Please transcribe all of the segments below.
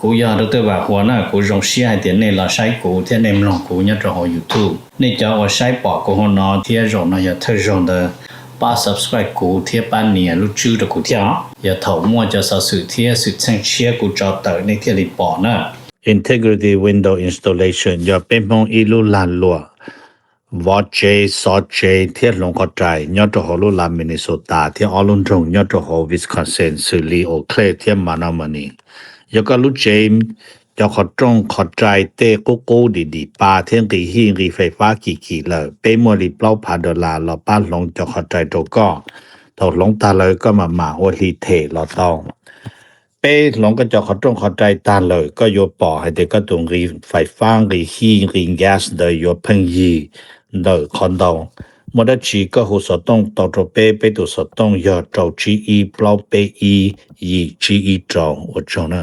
Kuv yog Dr. Vam Huas na, kuv zoo siab hais tias nej los saib kuv thiab nej mloog kuv nyob rau hauv YouTube. Nej cov uas saib pom kuv hauv no thiab zaum no yog thawj zaug ntawd, pab subscribe kuv thiab pab nias lub tswb rau kuv thiab os. Yog thaum muaj cov xov xwm thiab xwm txheej tshiab kuv tso tawm nej thiaj li pom na. Integrity Window Installation yog peb Hmoob ib lub lag luam vov tsev, xov tsev thiab hloov qhov rais nyob rau hauv lub lav Minnesota thiab ob lub nroog nyob rau hauv Wisconsin xws li Eau Claire thiab Menomonie. Yog koj lub tsev cov qhov rooj qhov rais tej qub qub dim dim pa thiab nqis hij nqis fais fab kim kim lawm, peb muaj li plaub phav dollar los pab hloov cov qhov rais rau koj. Thaum hloov tag lawm koj mam mam ua hli them los tau. Peb hloov koj cov qhov rooj qhov rais tag lawm, koj yuav pom hais tias koj tus nqis fais fab, nqis hij, nqis gas ntawd yuav pheej yig ntawm qhov ntau. Muaj dab tsi koj hu xov tooj tau rau peb, peb tus xov tooj yog rau tsib ib plaub peb ib yim tsib ib rau. Ua tsaug na.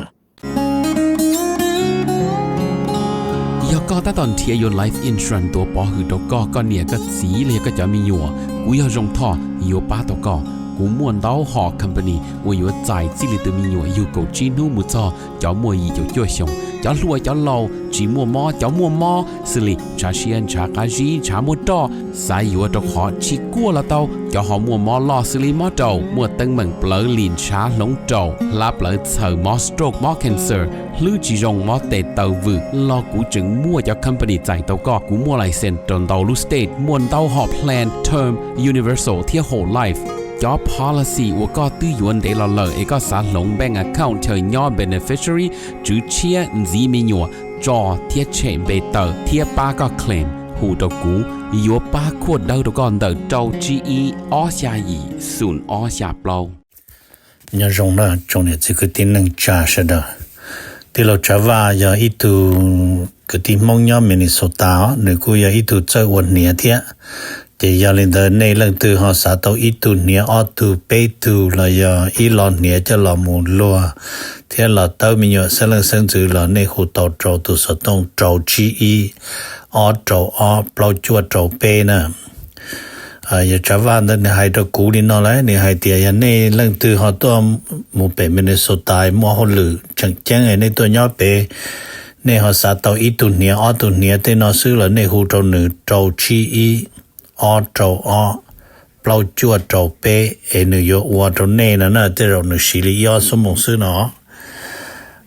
Yog koj tab tom nrhiav yuav life insurance tuav pov hwm rau koj, koj niam koj txiv los yog koj cov me nyuam, kuv yog Zoo Thoj yuav pab tau koj. Kuv muaj ntau hom company uas yuav txais txij li tus me nyuam yug kaum tsib hnub mus txog cov muaj yim caum cuaj xyoos, cov hluas cov laus, tsis muaj mob cov muaj mob, xws li ntshav siab ntshav qab zib ntshav muaj roj, xav yuav rau qhov tsis kuaj los tau, cov ho muaj mob loj xws li mob raum, muaj teeb meem plawv lim ntshav hloov raum, hlab plawv txhaws, mob stroke mob cancer, hlwb tsis zoo, mob tes taw vwm los kuv tseem muaj cov company txais tau koj. Kuv muaj license rau ntau lub state, muaj ntau hom plan term, universal thiab whole life. Cov policy uas koj twb yuav ntev los lawm es koj xav hloov bank account chaw nyob beneficiary, tswv tshiab, ntxiv me nyuam, tso thiab tshem npe tawm thiab pab koj claim, hu rau kuv, yuav pab khuaj dawb rau koj ntawm rau tsib ib ob xya yim xoom ob xya plaub. Nyob zoo na tsoom niam txiv kwv tij neej tsa sawv daws. Tij laug Tsav Vaj yog ib tug kwv tij Hmoob nyob Minnesota os, nws kuj yog ib tug txawj ua hniav thiab. Ces yog li ntawd nej leej twg ho xav tau ib tug hniav, ob tug, peb tug los yog ib lo hniav coj los mus luag thiab los tawb me nyuam xeeb leej xeeb ntxwv los nej hu tau rau tus xov tooj rau tsib ib ob rau ob plaub cuaj rau peb na. Yog Tsav Vaj ntawd nws hais rau kuv li no lawm, nws hais tias yog nej leej twg ho tuaj mus pem Minnesota muaj hauj lwm tseem ceeb es nej tuaj nyob pem, nej ho xav tau ib tug hniav ob tug hniav tej no xwb los nej hu rau nws rau tsib ib ob rau ob plaub cuaj rau peb es nws yuav ua rau nej no na, tej zaum nws siv li ib ob xuab moos xwb no.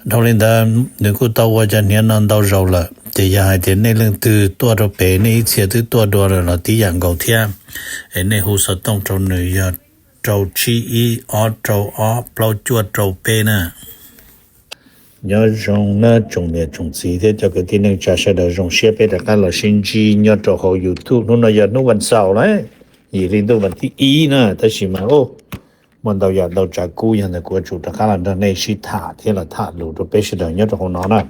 Dhau li ntawd nws kuj tau ua cov hniav no ntau zaus lawm, ces yog hais tias nej leej twg tuaj rau pem nej ib txhia twb tuaj dua lawm los tib yam nkaus thiab, es nej hu xov tooj rau nws yog rau tsib ib ob rau ob plaub cuaj rau peb na. Nyob zoo na tsoom niam tsoom txiv thiab cov kwv tij neej tsa sawv daws, zoo siab peb rov qab los sib ntsib nyob rau hauv YouTube. Hnub no yog hnub vas xaum lawm, yim hli ntuj vas thib ib na, tab sis mas muaj ntau yam ntau tsav kub, yog ntawd kuv yuav tsum rov qab los nrog nej sib tham thiab los tham lus rau peb sawv daws nyob rau hauv no na.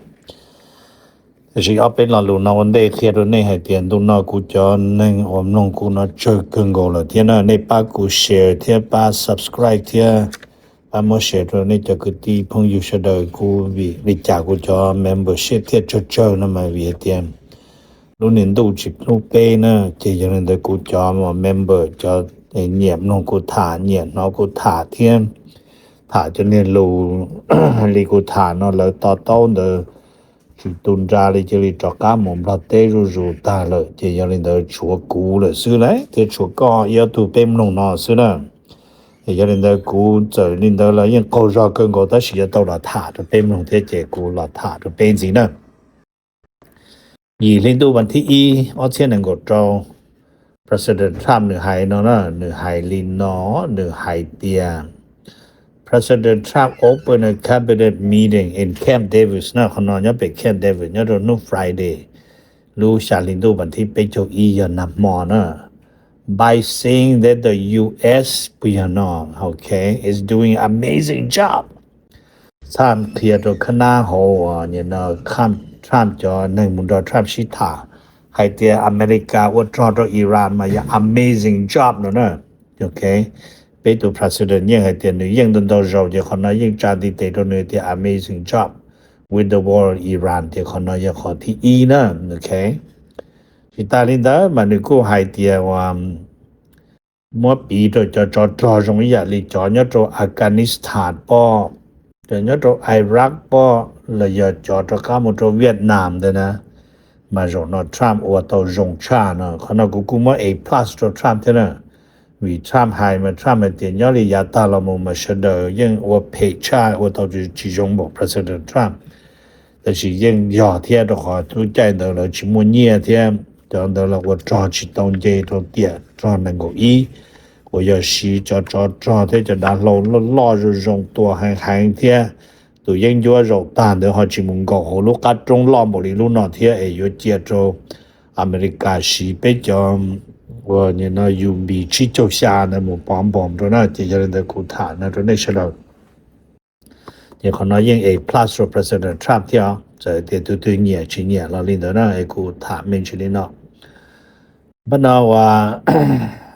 Tab sis ob peb lo lus no ua ntej qhia rau nej hais tias ntu no kuv cov neeg uas mloog kuv no tsawg kawg nkaus lawm thiab na, nej pab kuv share thiab pab subscribe thiab pab muab share rau nej cov kwv tij phooj ywg sawv daws. Kuv vim li cas kuv cov membership thiaj tsawg tsawg no mas vim hais tias lub niag ntuj tsis hlub peb na, ces yog li ntawd kuv cov member cov nyiam mloog kuv tham nyiam hnov kuv tham thiab tham cov niag lus li kuv tham no lawv to taub ntawd tsis tu nra li, cia li rov qab mus Nplog teb zuj zus tag lawm, ces yog li ntawd tshuav kuv lawm xwb lauj, thiab tshuav koj ib ob tug peb mloog no xwb na. Yog li ntawd kuv txawm li ntawd los yeej qaug zog kawg nkaus, tab sis yuav tau los tham rau peb mloog thiab ces kuv los tham rau peb ntxiv na. Yim hli ntuj vas thib ib ob txhiab nees nkaum rau, President Trump nws hais no na, nws hais li no, nws hais tias President Trump open a cabinet meeting in Camp Davis na, qhov no nyob pem Camp Davis nyob rau hnub Friday lub xya hli ntuj vas thib peb caug ib yog nag hmo na. By saying that the U S puas yog no, okay, is doing amazing job. Txhaj qhia rau khab nab hauv, Trump cov neeg mus nrog Trump sib tham hais tias America ua rog rau Iran mas yog amazing job no na. Ok, peb tus president yeej hais tias nws yeej ntau ntau zaus ces qhov no yeej tsa ntiv tes rau nws tias amazing job with the war Iran, ces qhov no yog qhov thib ib na. Ok, tsis tas li ntawd mas nws kuj hais tias muab piv rau cov tsov rog zoo ib yam li cov nyob rau Afghanistan pob. nyob rau Iraq pom los yog cov rov qab mus rau Vietnam ntawd na, mas zaum no Trump ua tau zoo tshaj no. Qhov no kuv kuj muab A plus rau Trump thiab na, vim Trump hais mas Trump hais tias nyob li yav tag los mus mas sawv daws yeej ua phem tshaj, ua tau tsis zoo npaum President Trump. Tab sis yeej yog thiab, rau qhov lub caij ntawd lawv tsis muaj nyiaj thiab, cov ntawd los ua rog tsis tau nce rau tiam rog nees nkaum ib, uas yog siv cov tsov rog thiab cov dav hlau loj loj zoo zoo tua heev heev thiab. Tus yeeb ncuab zaum tag ntawd ho tsis mus nkaum hauv lub qab roob loj npaum li lub no thiab, es yuav cia rau Amelikas siv peb cov uas no U B tsib caug xya ntawd mus pov npoos rau na. Ces yog li ntawd kuv tham no rau nej sawv daws. Ces qhov no yeej A plus rau President Trump thiab os. Txawm tias tus twg nyiam tsis nyiam los li ntawd na, es kuv tham me ntsis li no. Npaj no uas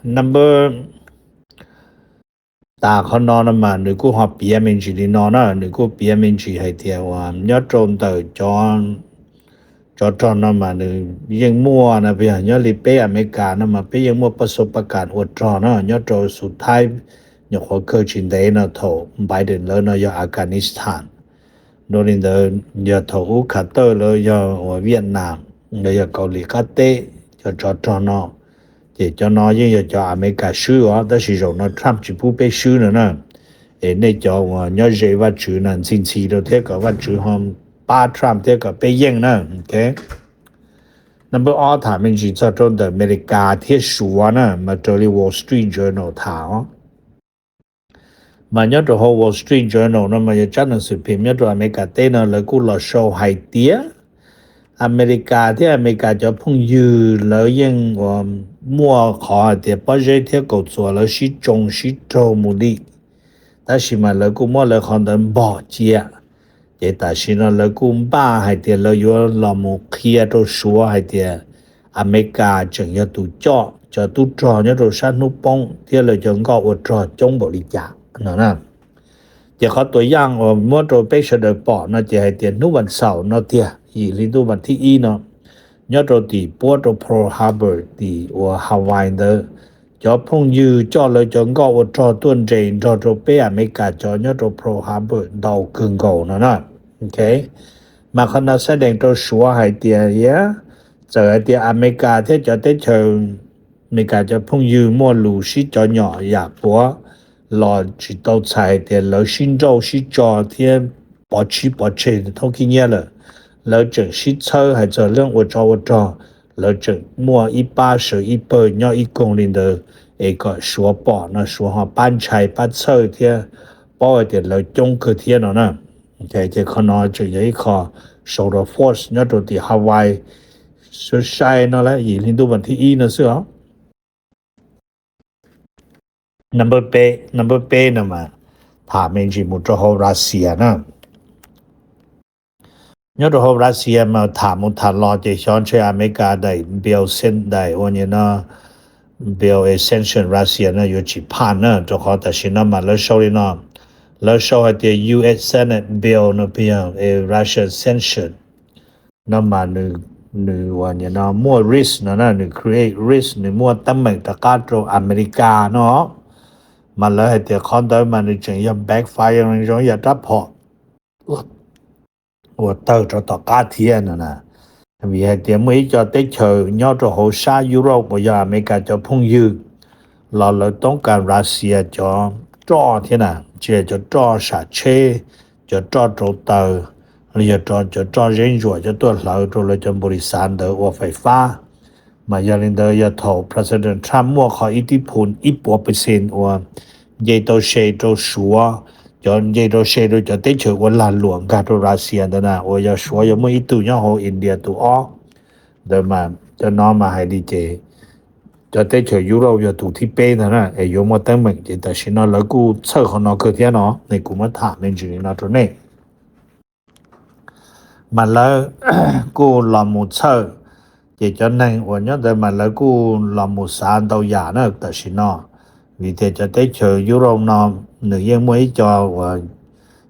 number, tas qhov no no mas nws kuj ho piav me ntsis li no na, nws kuj piav me ntsis hais tias uas nyob rau ntawm cov, cov rog no mas nws yeej muaj na, yog nyob li peb Amelikas no mas peb yeej muaj pab xo pab kas ua rog na, nyob rau xu thaib, nyuam qhuav kawg tsis ntev no thaum Biden lawv no yog Afghanistan. Dua li ntawd yog thaum ub Qatar lawv yog uas Vietnam, lawv yog Kaus Lim Qab Teb, cov tsov rog no. Ces cov no yeej yog cov Amelikas swb os, tab sis zaum no Trump tsis pub peb swb no na. Es nej cov uas nyob ze Vajtswv na ntxhi ntxhi rau thiab kom Vajtswv ho pab Trump thiab kom peb yeej na. Number ob, tham me ntsis txog rau ntawm Amelikas thiab Suav na, mas raws li Wall Street Journal tham os. Mas nyob rau hauv Wall Street Journal no mas yog tsab neeg xwm phim nyob rau Amelikas teb no lawv kuj los sau hais tias Amelikas thiab Amelikas cov phooj ywg lawv yeej uas muaj qhov hais tias pob zeb thiab kaum txuas lawv sib tsoo sib raug mus li, tab sis mas lawv kuj muab lawv qhov ntawd npog cia. Ces tam sim no lawv kuj npaj hais tias lawv yuav los mus qhia rau Suav hais tias Amelikas tseem yog tus coj cov tub rog nyob rau sab hnub poob thiab lawv cov nkoj ua rog coob npaum li cas no na. Ces qhov tua yaj uas muab rau peb sawv daws pom no ces hais tias hnub vas xaum no tiag, yim hli ntuj vas thib ib no, nyob rau tim puab rau Pearl Harbor tim uas Hawaii ntawd, cov phooj ywg coj lawv cov nkoj ua rog tuaj nres nrog rau peb Amelikas cov nyob rau Pearl Harbor ntau kawg nkaus no na. Mas qhov no saib dees rau Suav hais tias, txawm hais tias Amelikas thiab cov teb chaws, Amelikas cov phooj ywg muaj lus sib cov nyom yam puav los tsis tau txhais hais tias lawv sib nrauj sib tso thiab pov tsib pov tseg thoob khib nyiab lawm. Lawv tseem sib txhawb hais txog leej ua tsov ua rog, lawv tseem muaj ib pab sawv ib pawg nyob ib koog li ntawd, es kom Suav pom no Suav ho pab ntshai pab txhawj thiab paub hais tias lawv coob kawg thiab no na. Ces qhov no tseem yog ib qho show of force nyob rau tim Hawaii, sai no lawm yim hli ntuj vas thib ib no xwb os. Number peb, number peb no mas tham me ntsis mus rau hauv Russia na. Nyob rau hauv Russia mas tham mus tham los ces xyov ntshe Amelikas daim bill, daim ua ni no, bill sanction Russia no yuav tsis phaj na, rau qhov tam sim no mas lawv sau li no, lawv sau hais tias U S Senate bill no pib yog Russia sanction no mas nws ua ni no muaj risk no na, nws create risk, nws muaj teeb meem rov qab rau Amelikas no. Mas lawv hais tias qhov ntawd mas nws tseem yog backfire zoo yam rab phom uas tawg rau tom qab thiab no na. Vim hais tias muaj ib co teb chaws nyob rau hauv sab Europe uas yog Amelikas cov phooj ywg los lawv toob kas Russia cov roj thiab na, tsis yog cov roj sam tsheb, cov roj rau taws, los yog cov roj zeb ntsuam cov tuaj hlawv rau lawv cov npaum li xav ntawd ua fais fab. Mas yog li ntawd yog thaum President Trump muaj qhov ib tib phun ib puas percent uas nce tau se rau Suav, cov nce rau se rau cov teb chaws ua lag luam nkag rau Russia ntawd na, uas yog Suav yuav muaj ib tug nyob hauv India tus ob ntawd mas cov no mas hais li ces cov teb chaws Europe yog tus thib peb ntag na es yuav muaj teeb meem. Ces tam sim no lawv kuj txhawj qhov no kawg thiab no, es kuv muab tham me ntsis li no rau nej. Mas lawv kuj los mus txhawj, ces cov neeg uas nyob ntawd mas lawv kuj los mus xav ntau yam na tam sim no. Vim tias cov teb chaws Europe no nws yeej muaj ib co uas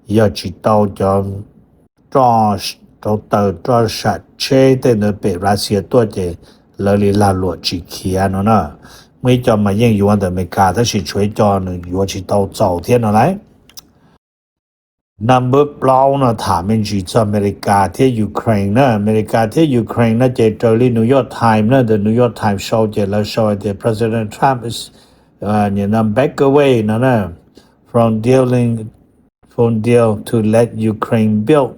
yog tsis tau cov roj rau taws roj sam tsheb tej ntawd pem Russia tuaj ces lawv li lag luam tsis khiav no na. Muaj ib co mas yeej yuav ntawm Amelikas tab sis tshuav ib co nws yuav tsis tau txaus thiab no lauj. Number plaub no tham me ntsis txog Amelikas thiab Ukraine na. Amelikas thiab Ukraine no ces raws li New York Times na, the New York Times sau ces lawv sau hais tias President Trump is, uh, you know, back away no na, from dealing, from deal to let Ukraine build,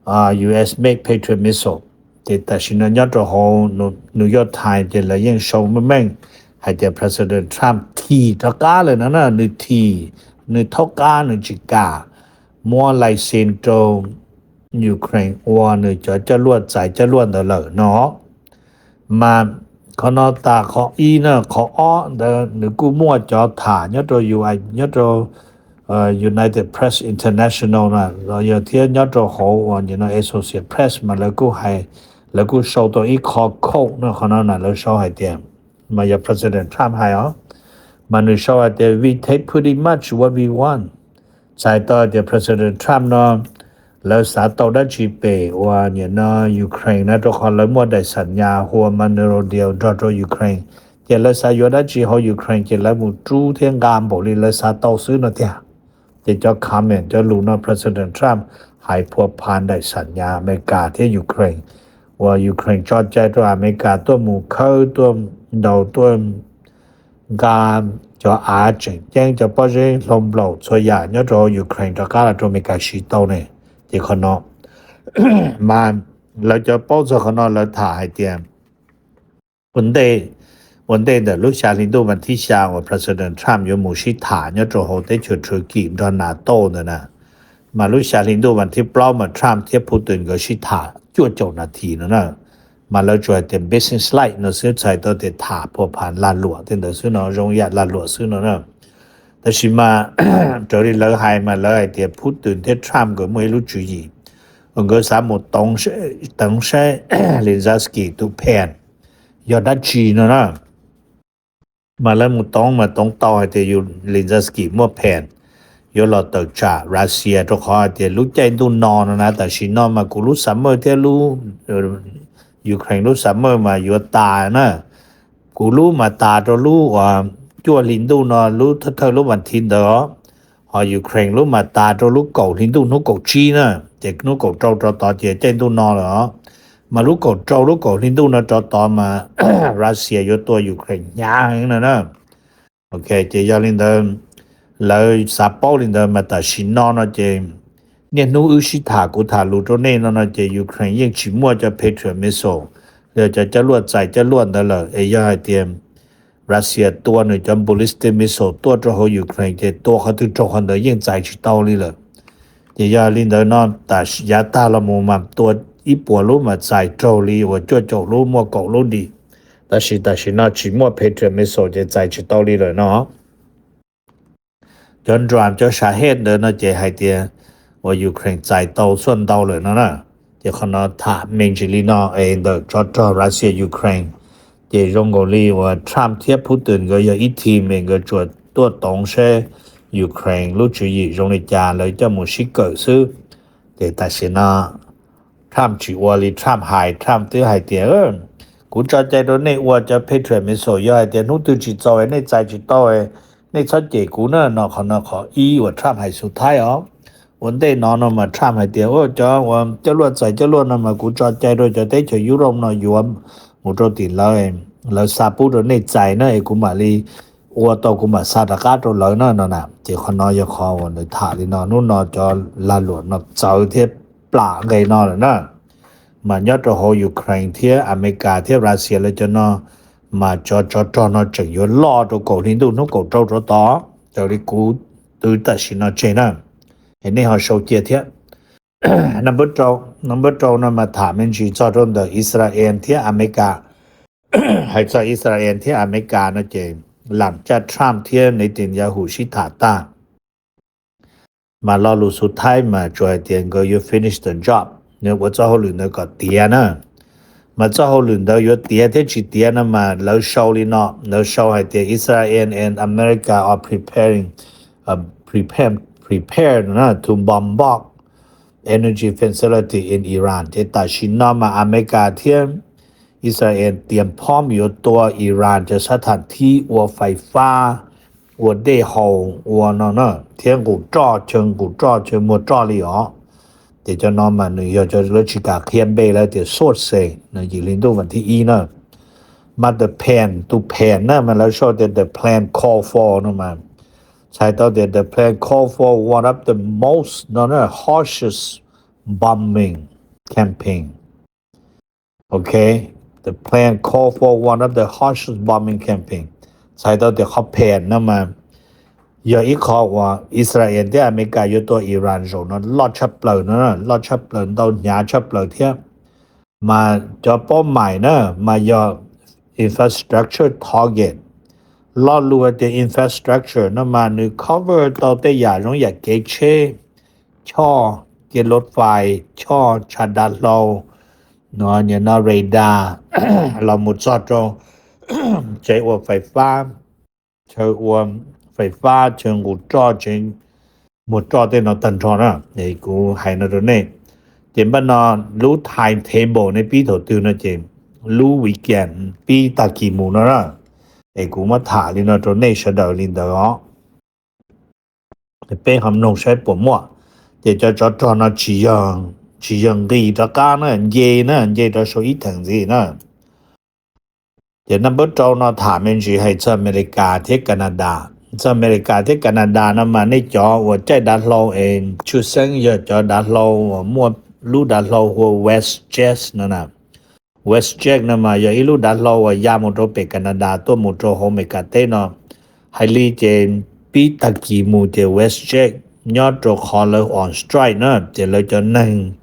uh, U S made Patriot missile. Ces tam sim no nyob rau hauv New York Times ces lawv yeej sau meej meej hais tias President Trump thim rov qab lawm no na, nws thim, nws thaub qab, nws tsis kam muab license rau Ukraine ua nws cov coj luaj txais coj luaj ntawd lawm no. Mas qhov no tas qhov ib na, qhov ob ntawd nws kuj muaj cov tham nyob rau U I, nyob rau, uh, United Press International na, los yog thiab nyob rau hauv uas Associated Press mas lawv kuj hais, lawv kuj sau tau ib qho quote no, qhov no na lawv sau hais tias, mas yog President Trump hais os, mas nws sau hais tias we take pretty much what we want. Txhais tau tias President Trump no lawv xav tau dab tsi pem uas nim no Ukraine na, rau qhov lawv muaj daim xam nyas hu ua Monroe Deal nrog rau Ukraine, ces lawv xav yuav dab tsi hauv Ukraine ces lawv mus rub thiab nqa npaum li lawv xav tau xwb no tiag. Ces cov comment cov lus no President Trump hais phua phan daim xam nyas Amelikas thiab Ukraine, uas Ukraine tso cai rau Amelikas tuaj mus khawb, tuaj ntaus, tuaj nqa cov av tseem ceeb, cov pob zeb hlau nplaum txhua yam nyob rau hauv Ukraine rov qab los rau Amelikas siv tau ne. Ces qhov no mas lawv cov paub txog qhov no lawv tham hais tias ua ntej, ua ntej ntawm lub xya hli ntuj vas thib xya uas President Trump yuav mus sib tham nyob rau hauv teb chaws Turkey nrog NATO ntawd na, mas lub xya hli ntuj vas thib plaub mas Trump thiab Putin nkawd sib tham cuaj caum nas this no na. Mas lawv tsuas hais tias business like no xwb, txhais tau tias tham phua phan lag luam tej ntawd xwb no, zoo yam lag luam xwb no na. Tab sis mas raws li lawv hais mas lawv hais tias Putin thiab Trump nkawd muaj ib lub tswv yim uas nkawd xav mus toov saib Zelensky tus phas yog dab tsi no na. Mas lawv mus toov mas toov tau hais tias Zelensky muaj phas yuav los tawm tsam Russia, rau qhov hais tias lub caij ntuj no no na, tam sim no mas kuv lub summer thiab lub Ukraine lub summer mas yuav tas na. Kuv lub mas tas rau lub uas cuaj hli ntuj no, lub thawj thawj lub vas thiv ntawd os. Ho Ukraine lub mas tas rau lub kaum hli ntuj hnub kaum tsib na, ces hnub kaum rau rov tod ces caij ntuj no lawm os. Mas lub kaum rau lub kaum hli ntuj no rov tod mas Russia yuav tua Ukraine hnyav heev no na. Ok, ces yog li ntawd, lawv xav paub li ntawd mas tam sim no no ces niaj hnub wb sib tham kuv tham lus rau nej no no ces Ukraine yeej tsis muaj cov Patriot missile, yog cov coj luaj txais coj luaj ntawd lawm, es yog hais tias Russia tua nws cov ballistic missile tuaj rau hauv Ukraine ces tua qhov twg raug qhov ntawd yeej txais tsis tau li lawm. Ces yog li ntawd no, tas yav tag los mus mas tua ib puas lub mas txais raug li uas cuaj caum lub, muaj kaum lub dim. Tab sis tam sim no tsis muaj Patriot missile ces txais tsis tau li lawm no. Cov drone cov Shahed ntawd no ces hais tias uas Ukraine txais tau xuaj ntau lawm no na. Ces qhov no tham me ntsis li no es ntawm tsov rog Russia Ukraine, ces zoo nkaus li uas Trump thiab Putin nkawd yog ib team es nkawd tsuas tuaj toov seb Ukraine lub tswv yim zoo li cas lawv coj mus sib kawm xwb. Ces tam sim no Trump tsis ua li Trump hais, Trump twb hais tias kuv tso cai rau nej ua cov Patriot missile, yog hais tias hnub twg tsis txaus nej txais tsis tau, nej txhob cem kuv na no. Qhov no qhov ib uas Trump hais xus thaib os. Ua ntej no no mas Trump hais tias cov uas coj luaj txais coj luaj no mas kuv tso cai rau cov teb chaws Europe no yuav mus rau tim lawv, lawv xa pub rau nej txais na es kuv mam li ua tau kuv mam xa rov qab rau lawv na no na. Ces qhov no yog qhov uas nws tham li no. Hnub no cov lag luam no txawv thiab plam nqe no lawm na. Mas nyob rau hauv Ukraine thiab Amelikas thiab Russia lawv cov no mas cov tsov rog no tseem yuav loj rau kaum hli ntuj hnub kaum rau rov tod raws li kuv twv tam sim no tseg na. Es nej ho sau cia thiab. Number rau no mas tham me ntsis txog rau ntawm Israel thiab Amelikas. Hais txog Israel thiab Amelikas no ces lam caj Trump thiab Netanyahu sib tham tag mas lo lus xus thaib mas tsuas hais tias nkawd yuav finish the job, nws ua txoj hauj lwm ntawd kom tiav na. Mas txoj hauj lwm ntawd yuav tiav thiab tsis tiav no mas lawv sau li no, lawv sau hais tias Israel and America are preparing, uh, prepare, prepare to bombard energy facility in Iran. Ces tam sim no mas Amelikas thiab Israel tias phom yuav tua Iran cov sab tham thib ua fais fab ua dej haus ua no na, thiab nqus roj, chaw nqus roj chaw muag roj li os. Ces cov no mas nws yog cov lawv tsis kam qhia npe, lawv tias source, no yim hli ntuj vas thib ib na. Mas the plan, tus plan na mas lawv sau tias the plan call for no mas, txhais tau tias the plan call for one of the most no na harshest bombing campaign. Ok, the plan call for one of the harshest bombing campaign. Txhais tau tias qhov plan no mas yog ib qho uas Israel thiab Amelikas yuav tua Iran zaum no loj tshaj plaws no, loj tshaj plaws, ntau hnyav tshaj plaws thiab. Mas cov paub mais na mas yog infrastructure target. Lo lus tias infrastructure no mas nws cover tau tej yam zoo yam kev tsheb, choj, kev lub fais, choj, tshav dav hlau, no radar, los mus txog rau tsev ua fais fab, chaw ua fais fab, chaw nqus roj, tsev muag roj tej no tag nrho na. Kuv hais no rau nej. Ces npaj no lub timetable nej pib thaum twg no ces lub weekend pib tag kis mus no na. Es kuv muab tham li no rau nej sawv daws li ntawd os. Peb ho mloog saib puas muaj. Ces cov tsov rog no tsis yog nqis rov qab na, nce na, nce rov sau ib theem ntxiv na. Ces number rau no tham me ntsis hais txog Amelikas thiab Canada. Txog Amelikas thiab Canada no mas nej cov uas caij dav hlau es tshwj xeeb yog cov dav hlau uas muaj lub dav hlau hu ua WestJet no na. WestJet no mas yog ib lub dav hlau uas ya mus rau pem Canada tuaj mus rau hauv Amelikas teb no. Hais li ces pib tag kis mus ces WestJet nyob rau qhov lawv on strike na, ces lawv cov neeg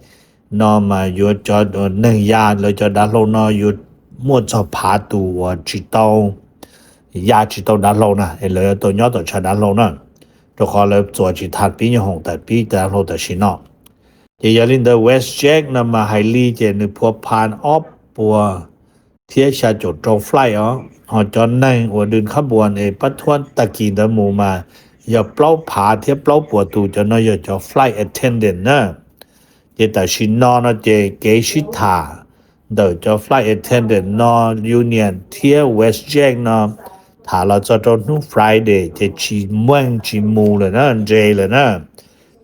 no mas yuav cov neeg ya lawv cov dav hlau no yuav muaj txog phav tus uas tsis tau ya tsis tau dav hlau na, es lawv yuav tau nyob tom tshav dav hlau na, rau qhov lawv txuas tsis tau pib nyuag hoom tawm pib dav hlau tam sim no. Ces yog li ntawd WestJet no mas hais li ces nws phua phan ob puas thiab xya caum rau flight os, ho cov neeg uas dwm khab npuas es pab thuab tag kis ntawd mus mas yog plaub phav thiab plaub puas tus, cov no yog cov flight attendant na. Ces tam sim no no ces kev sib tham ntawm cov flight attendant no, union thiab WestJet no tham los txog rau hnub Friday ces tsis muaj tsis mus lawm na, nres lawm na.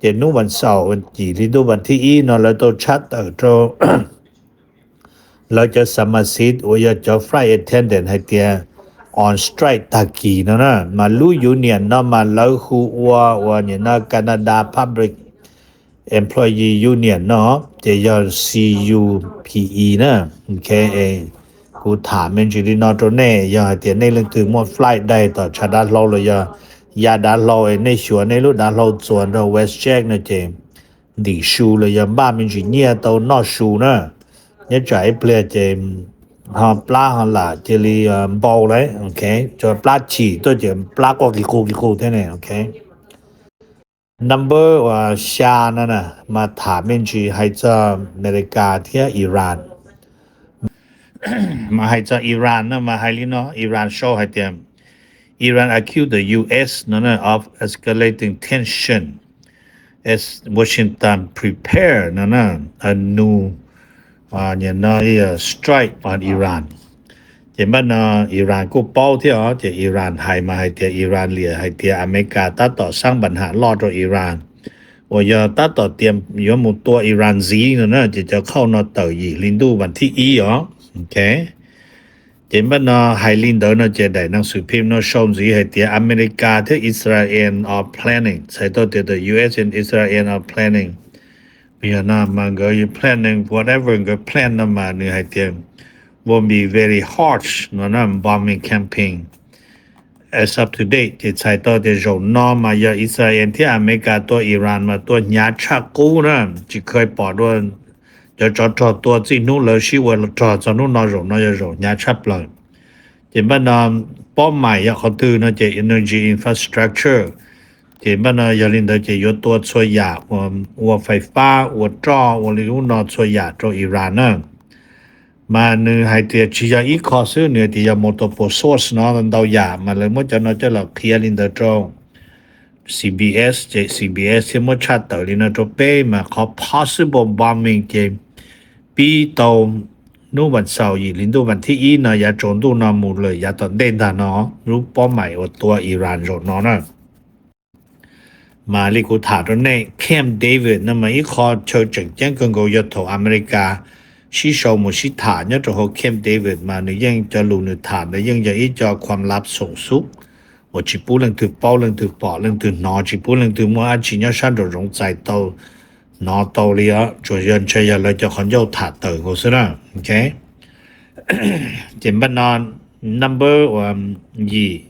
Ces hnub vas xaum yim hli ntuj vas thib ib no lawv tau tshaj tawm rau lawv cov xa ma xib uas yog cov flight attendant hais tias on strike tag kis no na, mas lub union no mas lawv hu ua uas nim no Canada Public Employee Union no, ces yog C U P E na. Ok, kuv tham me ntsis li no rau nej, yog hais tias nej leej twg muaj flight daig tom tshav dav hlau los yog ya dav hlau es nej xyuas nej lub dav hlau txuas nrog WestJet no ces ntim su los yog npaj me ntsis nyiaj tau noj su na. Nyob tsam ib pliag ces ho plab ho lam cia li npau lawm, ok, tso plab chim tuaj ces plab quaj kis qus kis qus thiab ne, ok. Number uas xya no na, mas tham me ntsis hais txog Amelikas thiab Iran. Mas hais txog Iran no mas hais li no, Iran sau hais tias, Iran accused the U S no na of escalating tension as Washington prepare no na a new, no, strike on Iran. Ces npaj no Iran kuj paub thiab os, ces Iran hais mas hais tias Iran liam hais tias Amelikas tab tom xab npa ham loj rau Iran, uas yog tab tom tias yuav mus tua Iran ntxiv no na, ces cov qhauj no tawm yim hli ntuj vas thib ib os. Ok, ces npaj no hais li ntawd no ces daim neeg xwm phim no sau ntxiv hais tias Amelikas thiab Israel are planning, txhais tau tias the U S and Israel are planning. Yog no mas nkawd planning whatever nkawd plan no mas nws hais tias will be very harsh no na, bombing campaign as of today. Ces txhais tau tias zaum no mas yog Israel thiab Amelikas tua Iran mas tua hnyav tshaj qub na, tsis kheev pom dua cov tsov rog tua txij hnub lawv sib ua rog txog hnub no, zaum no yog zaum hnyav tshaj plaws. Ces npaj no paub mais yog qhov twg no ces energy infrastructure. Ces npaj no yog li ntawd ces yuav tua txhua yam uas ua fais fab, ua roj, ua li lub no txhua yam rau Iran na. Mas nws hais tias tsis yog ib qho xwb, nws hais tias yog multiple source no ntau yam, mas lawv muab cov no coj los qhia li ntawd rau C B S, ces C B S thiaj muab tshaj tawm li no rau peb, mas qhov possible bombing ces pib tau hnub vas xaum yim hli ntuj vas thib ib no yav tsaus ntuj no mus lawm yav tom ntej ntag no, lub pob maim uas tua Iran zaum no na. Mas li kuv tham rau nej, Camp David no mas ib qho chaw tseem ceeb kawg nkaus yog thaum Amelikas sib sau mus sib tham nyob rau hauv Camp David mas nws yeej cov lus nws tham ntawd yeej yog ib co khuam lab xoom xub uas tsis pub leej twg paub leej twg pom leej twg hnov, tsis pub leej twg muaj dab tsi nyob sab nraum zoov txais tau hnov tau li os, tsuas yog ntshe yog lawv cov qhov ncauj tham tawm nkaus xwb na. Ces npaj no number yim,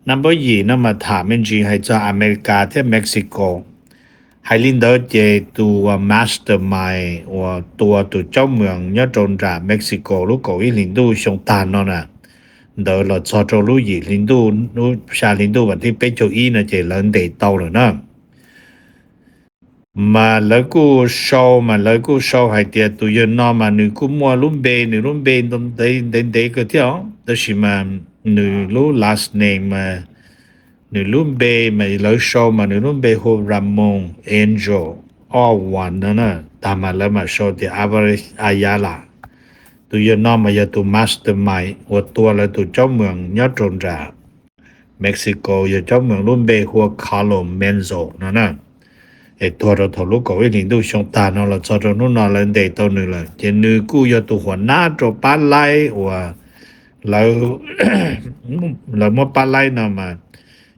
number yim no mas tham me ntsis hais txog Amelikas thiab Mexico. Hais li ntawd ces tus uas mastermind uas tua tus caub moos nyob rau nram Mexico lub kaum ib hlis ntuj xyoo tag no na, ntawd los txog rau lub yim hli ntuj, lub xya hli ntuj vas thib peb caug ib no ces lawv ntes tau lawm na. Mas lawv kuj sau, mas lawv kuj sau hais tias tus yawg no mas nws kuj muaj lub npe, nws lub npe ntev ntev kawg thiab os, tab sis mas nws lub last name mas nws lub npe mas lawv sau mas nws lub npe hu Ramon Angel Owan no na, tag mas lawv mam sau tias Alvarez Ayala. Tus yawg no mas yog tus mastermind uas tua lawv tus caub moos nyob rau nram Mexico, yog caub moos lub npe hu ua Carlos Menzo no na. Es tuag rau thaum lub kaum ib hlis ntuj xyoo tag no los txog rau hnub no lawv ntes tau nws lawm, ces nws kuj yog tus huam nab rau pab laib uas lawv, lawv muab pab laib no mas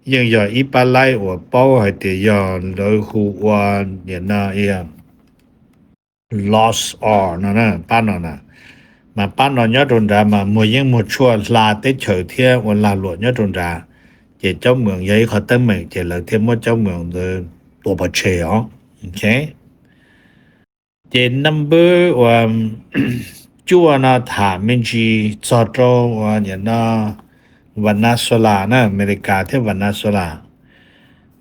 yeej yog ib pab laib uas paub hais tias yog lawv hu ua niam no Lost Ark no na, pab no na. Mas pab no nyob rau nrad mas muag yeeb muag tshuaj hla teb chaws thiab ua lag luam nyob rau nrad. Ces caub moos yog ib qho teeb meem ces lawv thiaj muab caub moos ntawd tua pov tseg os. Ces number uas cuaj no tham me ntsis txog rau uas niam no Venezuela na, Amelikas thiab Venezuela.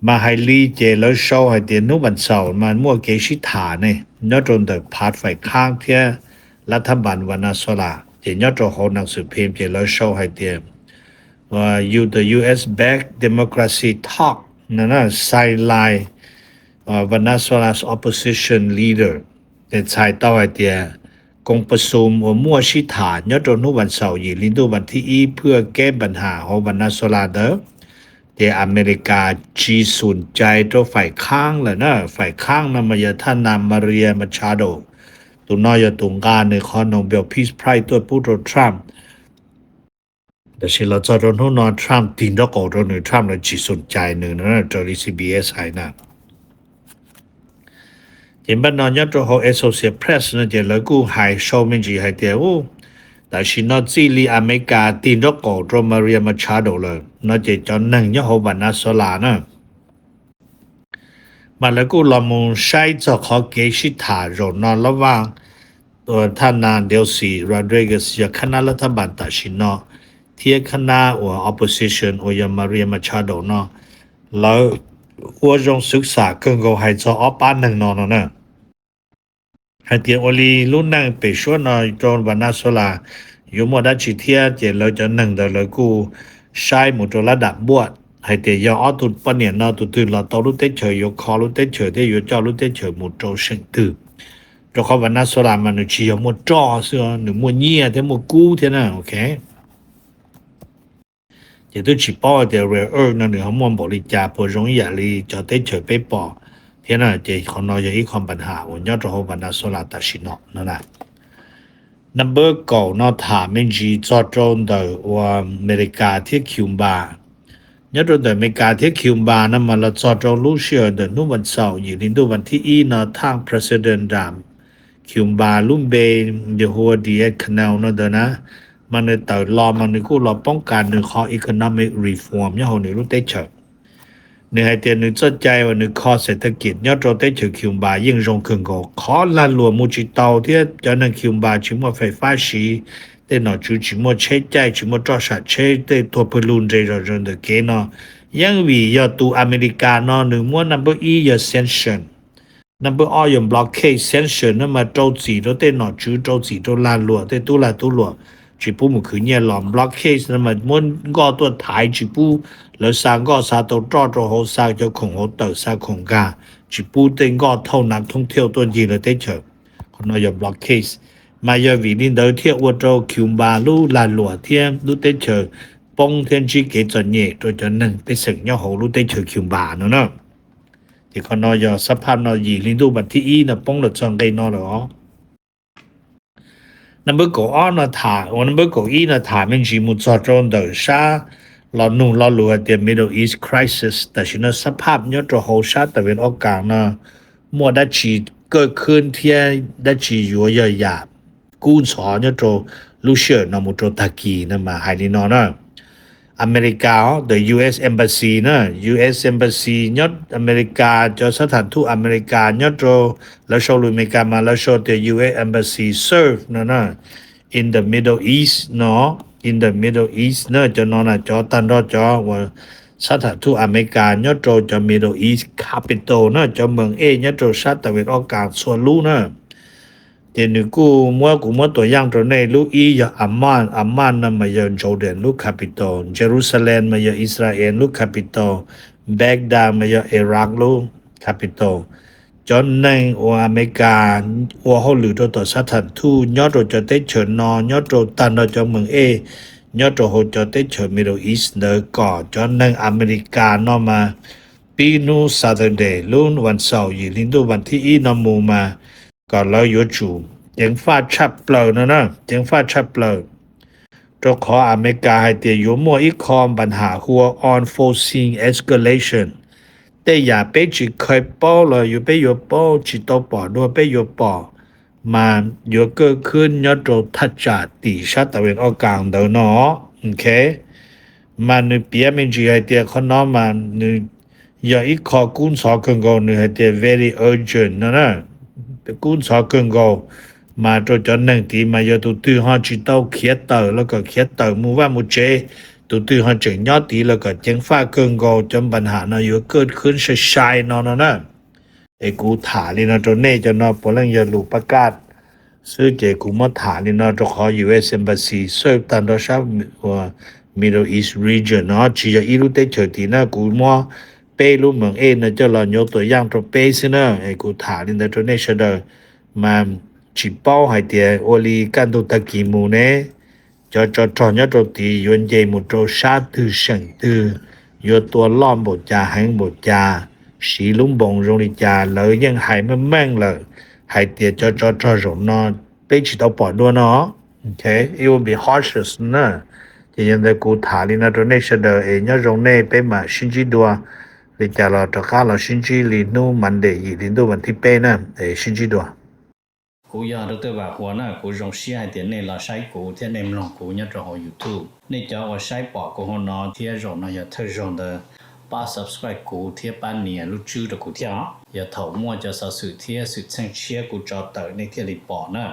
Mas hais li ces lawv sau hais tias hnub vas xaum mas muaj kev sib tham ne nyob rau ntawm phav faim khaab thiab lab thab npas Venezuela. Ces nyob rau hauv nas xwm phim ces lawv sau hais tias the U S backed democracy talk sideline Venezuela's opposition leader. Ces txhais tau hais tias koom pas xum uas muaj sib tham nyob rau hnub vas xaum yim hli ntuj vas thib ib phwj kev npas ham hauv Venezuela ntawd, ces Amelikas tsis xum cai rau faim khaab lawm na. Faim khaab no mas yog thaj nas Maria Machado, tus no yog tus nqa nws qhov Nobel Peace Prize tuaj pub rau Trump. Tab sis los txog rau hnub no Trump tig nraub qaum rau nws, Trump lawv tsis xum cai nws na, raws li C B S hais na. Ces npaj no nyob rau hauv Associated Press no ces lawv kuj hais sau me ntsis hais tias tam sim no txij li Amelikas tig nraub qaum rau Maria Machado lawm no ces cov neeg nyob hauv Venezuela na, mas lawv kuj los mus saib txog qhov kev sib tham zaum no lab vaj thaj nas Delcy Rodriguez yog khab nab lab thab npas tam sim no thiab khab nab uas opposition uas yog Maria Machado no, lawv ua zoo xwv xam kawg nkaus hais txog ob pab neeg no no na, hais tias ua li lub neej pem suab no rau Venezuela yuav muaj dab tsi thiab. Ces lawv cov neeg ntawd lawv kuj saib mus rau lab dam npuaj hais tias yog ob tug poj niam no tus twg los tau lub teb chaws yuav kho lub teb chaws thiab yuav coj lub teb chaws mus rau seem twg. Rau qhov Venezuela mas nws tsis yog muaj roj xwb, nws muaj nyiaj thiab muaj kub thiab na. Ok, ces twb tsis paub tias rare earth no nws ho muaj npaum li cas, puas zoo ib yam li cov teb chaws peb pom thiab na. Ces qhov no yog ib qho npas ham uas nyob rau hauv Venezuela tam sim no no na. Number kaum no tham me ntsis txog rau ntawm uas Amelikas thiab Cuba. Nyob rau ntawm Amelikas thiab Cuba no mas los txog rau lub sij hawm ntawm hnub vas xaum yim hli ntuj vas thib ib no thaaj president nram Cuba lub npe yog hu ua Diaz-Canel no ntawd na, mas nws tawm los mas nws kuj los poob kas nws qhov economic reform nyob hauv nws lub teb chaws. Nws hais tias nws txoj cai uas nws kho xev thab kis nyob rau teb chaws Cuba yeej zoo kawg nkaus, qhov lag luam mus tsis tau thiab cov neeg Cuba tsis muaj faim fab siv, tej nom tswv tsis muaj tsheb caij, tsis muaj roj sam tsheb, tej tuag pawg lug nres zom zaws ntawm kev no, yeej vim yog tus Amelikas no nws muab number ib yog sanction. Number ob yog blockade. Sanction no mas rau txim rau tej nom tswv, rau txim rau lag luam, tej tub lag tub luam tsis pub mus khwv nyiaj los. Blockade no mas muab nkoj tuaj thaiv tsis pub lawv xa nkoj xa tau roj rau hauv, xa cov khoom hauv tawm, xa khoom nkag, tsis pub tej nkoj thauj nav thoob thiauj tuaj ncig lawv teb chaws. Qhov no yog blockade. Mas yog vim li ntawd thiaj ua rau Cuba lub lag luam thiab lub teb chaws poob thiab ntsib kev txom nyem rau cov neeg pej xeem nyob hauv lub teb chaws Cuba no na. Ces qhov no yog xab phaj no yim hli ntuj vas thib ib no poob los txog nqe no lawm os. Number kaum ob no tham, uas number kaum ib no tham me ntsis mus txog rau ntawm sab los nug lo lus hais tias Middle East crisis, tam sim no xab phaj nyob rau hauv sab tas ven ob kas no muaj dab tsi kaj khwb thiab dab tsi yuav yog yam kub ntxhov nyob rau lub sij hawm no mus rau tag kis no mas hais li no na. America, the U S Embassy na, U S Embassy nyob America, cov xab tham thuj America nyob rau, lawv sau lus America mas lawv sau tias U S Embassy serve no na, in the Middle East no, in the Middle East na, cov no na cov tag nrho cov uas xab tham thuj America nyob rau cov Middle East capital na, cov mees ej nyob rau sab tas ven ob kas txhua lub na. Ces nws kuj muab, kuv muab tuam yaj rau nej, lub ib yog Amman, Amman no mas yog Jordan lub capital, Jerusalem mas yog Israel lub capital, Baghdad mas yog Iraq lub capital. Cov neeg uas America ua hauj lwm rau tom xab tham thuj nyob rau cov teb chaws no, nyob rau tag nrho cov mees ej nyob rau hauv cov teb chaws Middle East ntawd kom cov neeg America no mas pib hnub Saturday lub vas xaum yim hli ntuj vas thib ib no mus mas kom lawv yuav tsum ceev faj tshaj plaws no na, ceev faj tshaj plaws. Rau qhov America hais tias yuav muaj ib qho npa ham hu ua unforeseen escalation, tej yam peb tsis kheev paub los yuav, peb yuav paub, tsis tau pom dua peb yuav pom, mas yuav kaj khwb nyob rau thaj tsam tim sab tas ven ob kas ntawd no. Ok, mas nws piav me ntsis hais tias qhov no mas nws yog ib qho kub ntxhov kawg nkaus, nws hais tias very urgent no na, kub ntxhov kawg nkaus, mas rau cov neeg tid mas yog tus twg ho tsis tau khiav tawm los kom khiav tawm mus vaj mus tsev, tus twg ho tseem nyob tid los kom ceev faj kawg nkaus, cov npa ham no yuav kaj khwb sai sai no no na. Es kuv tham li no rau nej, cov no puav leej yog lus pab kaj xwb, ces kuv muab tham li no rau qhov U S Embassy xwb tag nrho sab Middle East region no, tsis yog ib lub teb chaws tid na. Kuv muab peb lub mees ej no coj los nyuv tuam yaj rau peb xwb na. Es kuv tham li ntawd rau nej sawv daws, mas tsis paub hais tias ua li kaj ntug tag kis mus ne, cov tsov rog nyob rau tid yuav nce mus rau sab twg seem twg, yuav tua loj npaum cas heev npaum cas, siv lub npoos zoo li cas, lawv yeej hais meej meej lawm hais tias cov tsov rog zaum no peb tsis tau pom dua no. It will be harsh na. Ces yog ntawd kuv tham li no rau nej sawv daws es nyob zoo nej, peb mam sib ntsib dua. Li cas los rov qab los sib ntsib li hnub Monday yim hli ntuj vas thib peb na, es sib ntsib dua. Kuv yog Doctor Vam Huas na, kuv zoo siab hais tias nej los saib kuv thiab nej mloog kuv nyob rau hauv YouTube. Nej cov uas saib pom kuv hauv no thiab zaum no yog thawj zaug ntawd, pab subscribe kuv thiab pab nias lub tswb rau kuv thiab os. Yog thaum muaj cov xov xwm thiab xwm txheej tshiab kuv tso tawm nej thiaj li pom na.